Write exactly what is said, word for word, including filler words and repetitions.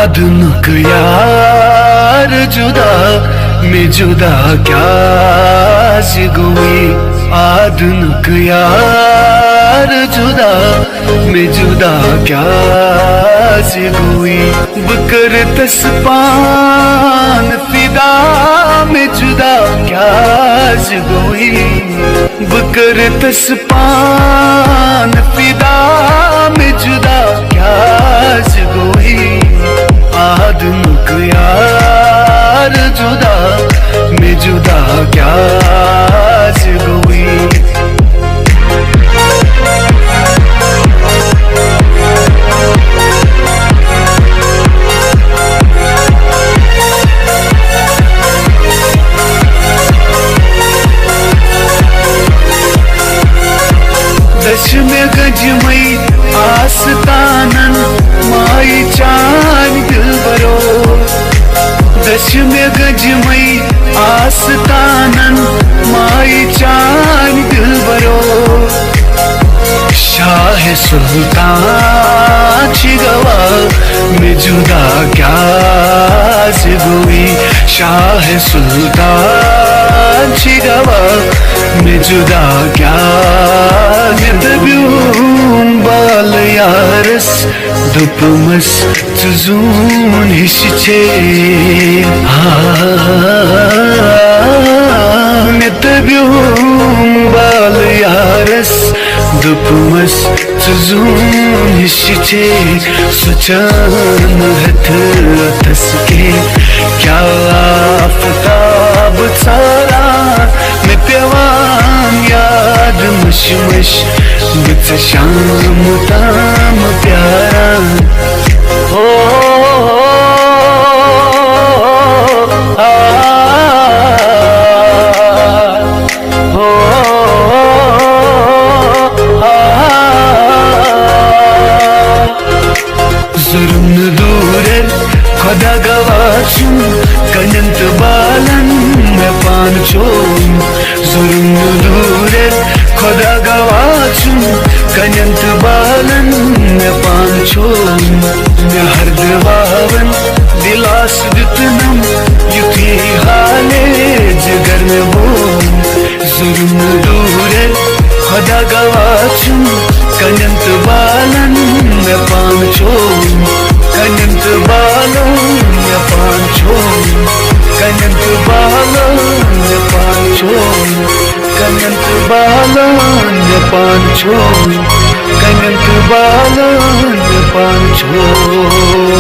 آدنُک یار جدا، مےٚ جدا کیٛازِ گوٚوُے؟ آدنُک یار جدا، مےٚ جدا کیٛازِ گوٚوُے؟ بہٕ کٔرٕتس پان فدا، مےٚ جدا کیٛازِ گوٚوُے؟ بہٕ کٔرٕتس پان فدا، مےٚ جدا کیٛازِ گوٚوُے؟ آدنُک یار جدا، مےٚ جدا کیٛازِ گوٚوُے؟ دٔچھ مےٚ گنجمٕے آستانن، مایہِ چانہِ دِلبرو۔ دٔچھ مےٚ گنجمٕے آستانن، مایہِ چانہِ دِلبرو۔ شاہ سلطان چھِ گواہ، مےٚ جدا کیٛازِ گوٚوُے؟ شاہ سلطان چھِ گواہ، مےٚ جدا کیٛازِ؟ مےٚ دٔپیوم بالہٕ یارس، دوٚپمس، ژٕ زوٗن ہِش چھے۔ آ، مےٚ دٔپیوم بالہٕ یارس، دوٚپمس، ژٕ زوٗن ہِش چھے۔ سۄ چھَنہٕ ہٮ۪تھ اَتھس کینٛہہ، کیٛاہ آفتاب ژھاران۔ مےٚ پٮ۪وان یاد مٔشہِ مٔشہِ، بہٕ ژےٚ شام تام پیاران۔ ہو، آ، ہو، آ۔ ظُلُم نہٕ دوٗرٮ۪ر، خۄدا گواہ چھُم، کَنٮ۪ن تہٕ بالَن مےٚ پانہٕ چھوم۔ ظُلُم نہٕ دوٗرٮ۪ر، خۄدا گواہ چھُم، کَنٮ۪ن تہٕ بالَن مےٚ پانہٕ چھوم۔ مےٚ ہَر دِواوَن دِلاسہٕ دیُتنَم، یُتھُے حالے جِگر مےٚ ووم۔ ظُلُم نہٕ دوٗرٮ۪ر، خۄدا گواہ چھُم، کَنٮ۪ن تہٕ بالَن مےٚ پانہٕ چھوم۔ کَنٮ۪ن تہٕ بالَن مےٚ پانہٕ چھوم۔ کَنٮ۪ن تہٕ بالَن مےٚ پانہٕ چھوم۔ کَنٮ۪ن تہٕ بالَن مےٚ پانہٕ چھوم۔ کَنٮ۪ن تہٕ بالَن مےٚ پانہٕ چھوم۔